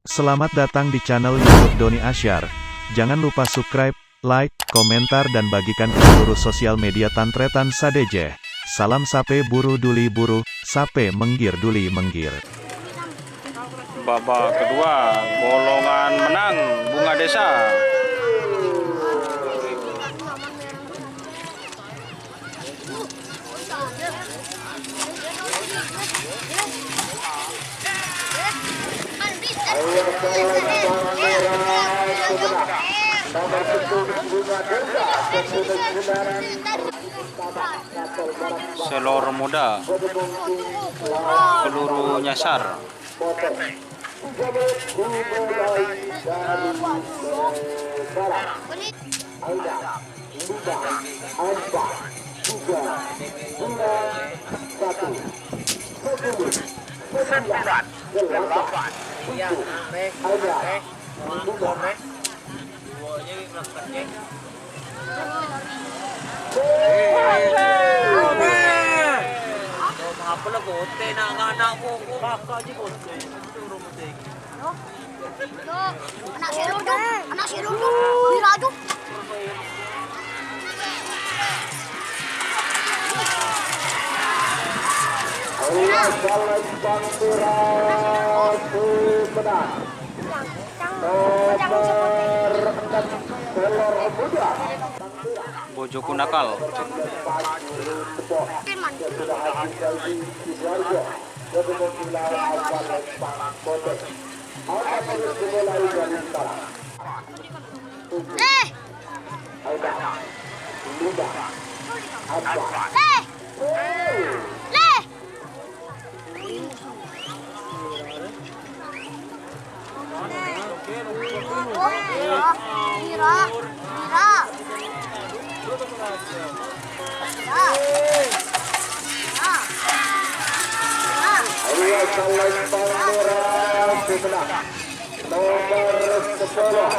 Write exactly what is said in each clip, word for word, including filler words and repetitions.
Selamat datang di channel YouTube Doni Asyar. Jangan lupa subscribe, like, komentar, dan bagikan ke seluruh sosial media tan-tarètan sadhâjâ. Salam sapè buru duli buru, sapè mèngghir duli mèngghir. Babak kedua, Bolongan menang, Bunga Desa. Selor Muda, peluru nyasar. Apa la kote na'-kana' koko, kakak ji kote. Ana' sè lodon, ana' sè lodon, wira ju. Bojoku nakal. Eh! Eh! Eh! Ayo, salam Palmera, Sumedang. Nomor sepuluh.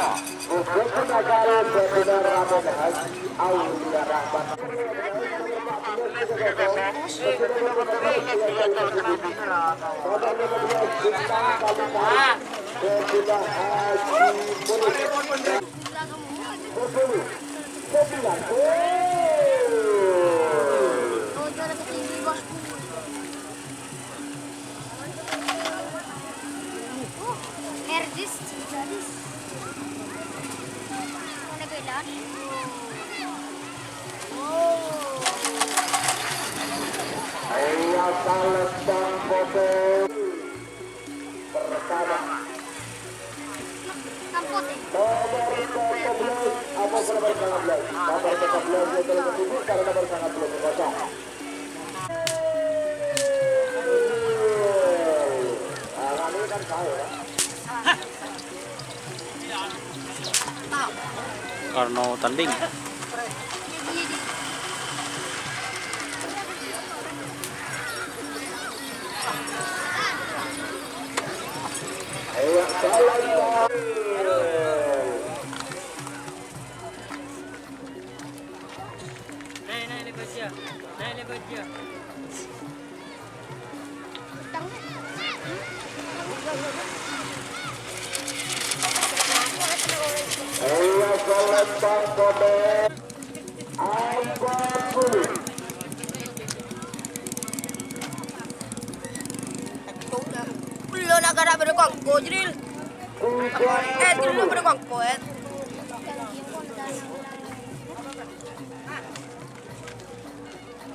Herdis, Herdis. Mana belan? Ayo, salam Bang Bote. Pertama. Nomor empat belas, apa nomor sembilan belas? Nomor empat belas yang telah menunjukkan nomor sembilan belas kosong. Karno tanding. Bello na' gara' bâdâ kongko, Jril. Eh, bello bâdâ kongko, eh.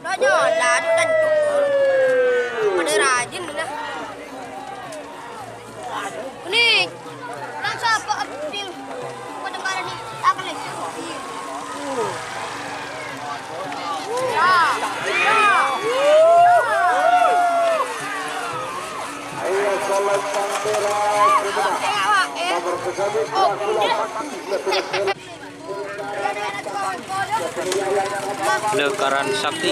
Lo nyola, aduh, lanjut. Padâ rajin, nah. Ini, kan sapa, Abdul? Pada barang ni, tak boleh. Ya, ya. Ayo, salam Pantera. Nomor sekali, Dracula Sakti. Lekaran Sakti.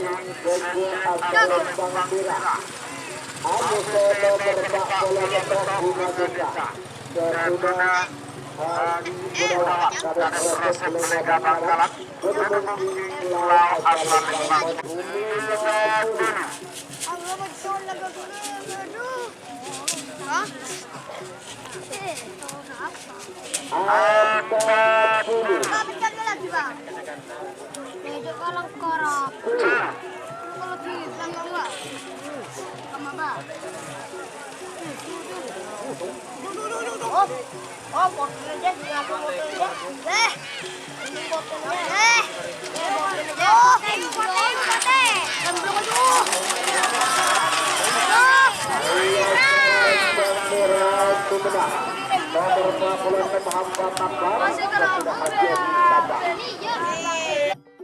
Adi Bego Asal Bang Merah. Anu solo berpak bola ketok bunga duka. Tertunda Haji Gunawan, kadang proses pelega Bangkalan. Gedung Tinggi Pulau Asal Bang Merah. Hah? Eh, empat puluh. Bang, pencet lagi, Bang. Beda kalau koro. Kalau di belakang, Bang. Sama, Bang. Oh, oh, foto aja, ngaku foto aja. Eh, ini fotonya. Eh, eh, foto aja. Oh, ini foto, ini foto. Belum, belum, aduh. Oh, Merah Sumedang. Nomor empat puluh enam Hamka Takbar. Sudah hadir di Sabah.